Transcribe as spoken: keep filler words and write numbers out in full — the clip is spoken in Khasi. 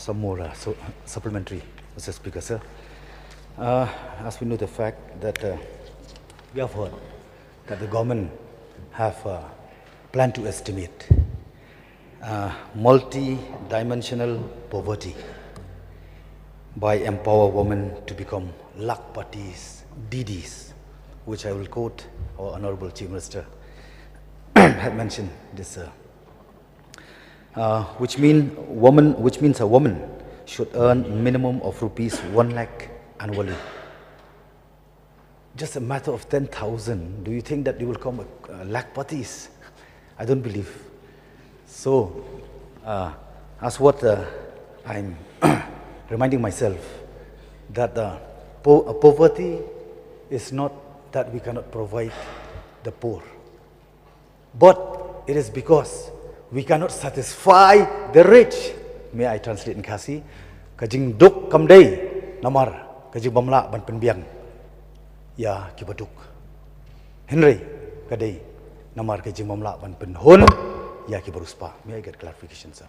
Some more uh, so, supplementary, Mister Speaker, sir. Uh, as we know the fact that uh, we have heard that the government have uh, planned to estimate uh, multi-dimensional poverty by empower women to become lakhpatis, D Ds, which I will quote our Honorable Chief Minister had mentioned this uh, uh, which mean woman, which means a woman should earn minimum of rupees one lakh annually. Just a matter of ten thousand, do you think that you will come a, a lakhpatis? I don't believe. So, uh, as what uh, I'm reminding myself, that uh, po- uh, poverty is not that we cannot provide the poor. But it is because we cannot satisfy the rich. May I translate in Khasi? Ka jingduk kam dei namar ka jingbym lah ban pynbiang ïa ki baduk. Hynrei ka dei namar ka jingbym lah ban pynhun ïa ki bariewspah. May I get clarification, sir?